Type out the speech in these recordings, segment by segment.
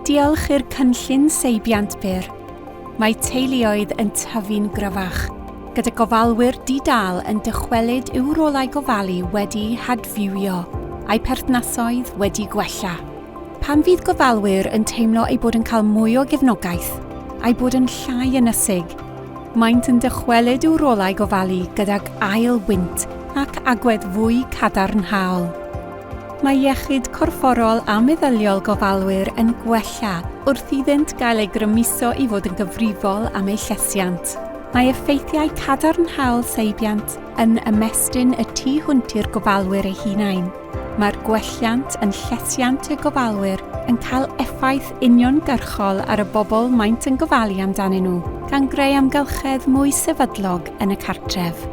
Diolch i'r cynllun seibiant byr, mae teuluoedd yn tyfu'n gryfach, gyda gofalwyr di-dâl yn dychwelyd i'w rolau gofalu wedi'u hadfywio, a'u perthnasoedd wedi gwella. Pan fydd gofalwyr yn teimlo eu bod yn cael mwy o gefnogaeth, a'u bod yn llai ynysig, maent yn dychwelyd i'w rolau gofalu gydag ail wynt ac agwedd fwy cadarnhaol. Mae iechyd corfforol a meddyliol gofalwyr yn gwella wrth iddynt gael eu grymuso i fod yn gyfrifol am eu llesiant. Mae effeithiau cadarnhaol seibiant yn ymestyn y tu hwnt i'r gofalwyr eu hunain. Mae'r gwelliant yn llesiant y gofalwyr yn cael effaith uniongyrchol ar y bobl maent yn gofalu amdanyn nhw, gan greu amgylchedd mwy sefydlog yn y cartref.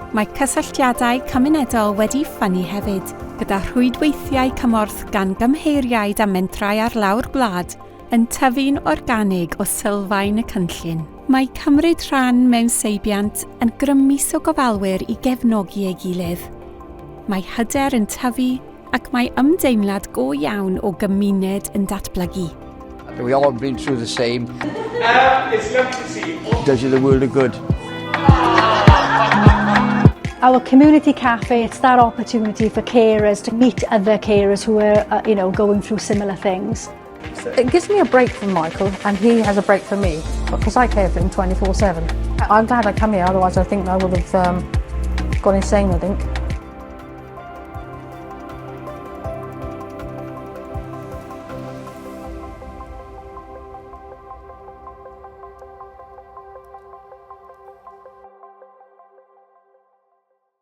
Mae cysylltiadau cymunedol wedi ffynnu hefyd, gyda rhwydweithiau cymorth gan gymheiriaid a mentrau ar lawr gwlad yn tyfu'n organig o sylfaen y cynllun. Mae cymryd rhan mewn seibiant yn grymuso gofalwyr i gefnogi ei gilydd. Mae hyder yn tyfu ac mae ymdeimlad go iawn o gymuned yn datblygu. We all been through the same. It's lovely to see you all. Does you the world of good. Our community cafe, it's that opportunity for carers to meet other carers who are going through similar things. It gives me a break from Michael and he has a break from me because I care for him 24/7. I'm glad I come here, otherwise I think I would have gone insane, I think.